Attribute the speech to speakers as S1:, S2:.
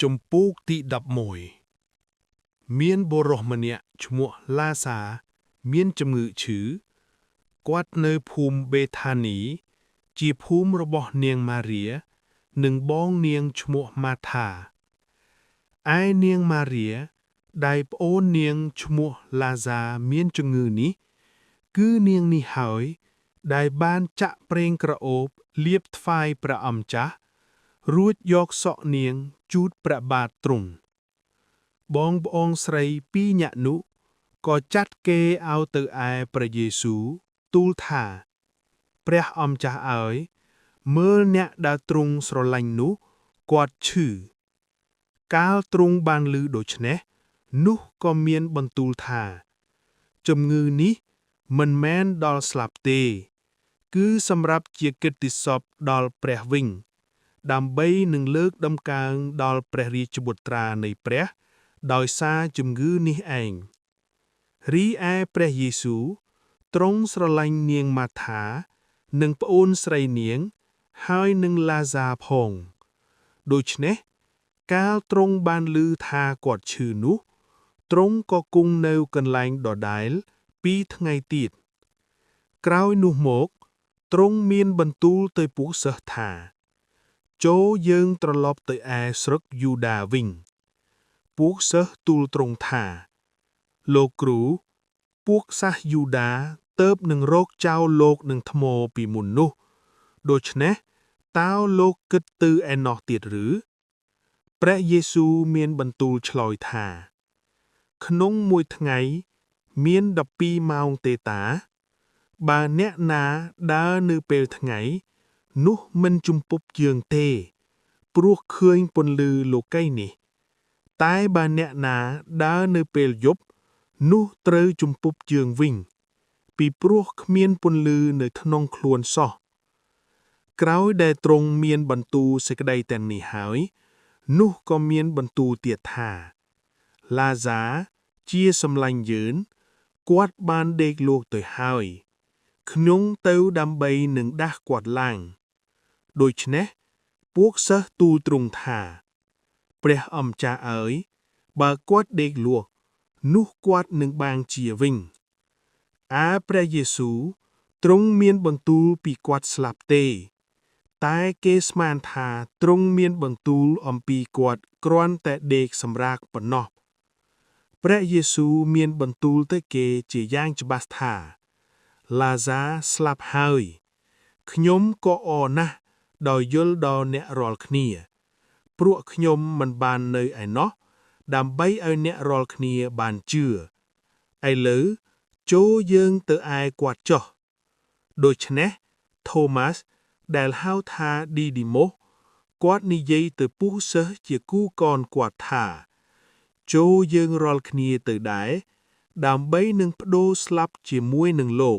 S1: ជំពូកទី11មានបុរសម្នាក់ឈ្មោះឡាសា មានជំងឺឈឺគាត់នៅភូមិបេថានី ជាភូមិរបស់នាងម៉ារីនិងបងនាងឈ្មោះម៉ាថាឯនាងម៉ារីដែលប្អូននាងឈ្មោះឡាសាមានជំងឺនេះ គឺនាងនេះហើយ ដែលបានចាក់ប្រេងក្រអូបលាបថ្វាយព្រះអម្ចាស់រួចយកសក់នាងជូតព្រះបាទទ្រង់បងប្អូនស្រីពីរនាក់នោះក៏ចាត់គេឲ្យទៅឯព្រះយេស៊ូវទូលថា ព្រះអម្ចាស់អើយមើលអ្នកដែលទ្រង់ស្រឡាញ់នោះគាត់ឈឺកាលទ្រង់បានឮដូច្នេះនោះក៏មានបន្ទូលថា ជំងឺនេះមិនមែនដល់ស្លាប់ទេ គឺសម្រាប់ជាកិត្តិសព្ទដល់ព្រះវិញ ដើម្បីនឹងលើកដំកើងដល់ព្រះរាជបុត្រានៃព្រះ ដោយសារជំងឺនេះឯងរីឯព្រះយេស៊ូវទ្រង់ស្រឡាញ់នាងម៉ាថា និងប្អូនស្រីនាង ហើយនឹងឡាសាផង ដូច្នេះ កាលទ្រង់បានឮថាគាត់ឈឺនោះ ទ្រង់ក៏គង់នៅកន្លែងដដែលពីរថ្ងៃទៀត ក្រោយនោះមក ទ្រង់មានបន្ទូលទៅពួកសិស្សថា ចូរយើងត្រឡប់ទៅឯស្រុកយូដាវិញ ពួកសិស្សទូលទ្រង់ថា លោកគ្រូ ពួកសាសយូដាទើបនឹងរកចោលលោកនឹងថ្មពីមុននោះ ដូច្នេះតើលោកគិតទៅឯណោះទៀតឬ ព្រះយេស៊ូវមានបន្ទូលឆ្លើយថា ក្នុងមួយថ្ងៃមាន12ម៉ោងទេតា បើអ្នកណាដើរនៅពេលថ្ងៃ នោះមិនជំពប់ជើងទេ ព្រោះឃើញពន្លឺលោកីយ៍នេះ តែបើអ្នកណាដើរនៅពេលយប់ នោះត្រូវជំពប់ជើងវិញ ពីព្រោះគ្មានពន្លឺនៅក្នុងខ្លួនសោះ ក្រោយដែលទ្រង់មានបន្ទូលសេចក្តីទាំងនេះហើយ នោះក៏មានបន្ទូលទៀតថា ឡាសាជាសម្លាញ់យើងគាត់បានដេកលក់ទៅហើយខ្ញុំទៅដើម្បីនឹងដាស់គាត់ឡើង ដូច្នេះពួកសិស្សទូលទ្រង់ថា ព្រះអម្ចាស់អើយបើគាត់ដេកលក់នោះគាត់នឹងបានជាវិញឯព្រះយេស៊ូវទ្រង់មានបន្ទូលពីគាត់ស្លាប់ទេ តែគេស្មានថាទ្រង់មានបន្ទូលអំពីគាត់គ្រាន់តែដេកសម្រាកប៉ុណ្ណោះ ព្រះយេស៊ូវមានបន្ទូលទៅគេជាយ៉ាងច្បាស់ថា ឡាសាស្លាប់ហើយ ខ្ញុំក៏អរណាស់ដោយយល់ដល់អ្នករាល់គ្នា ព្រោះខ្ញុំមិនបាននៅឯណោះដើម្បីឲ្យអ្នករាល់គ្នាបានជឿឥឡូវចូរយើងទៅឯគាត់ចុះដូច្នេះថូម៉ាស់ដែលហៅថាឌីឌីម៉ូសគាត់និយាយទៅពួកសិស្សជាគូកនគាត់ថា ចូរយើងរាល់គ្នាទៅដែរដើម្បីនឹងប្ដូរស្លាប់ជាមួយនឹងលោក។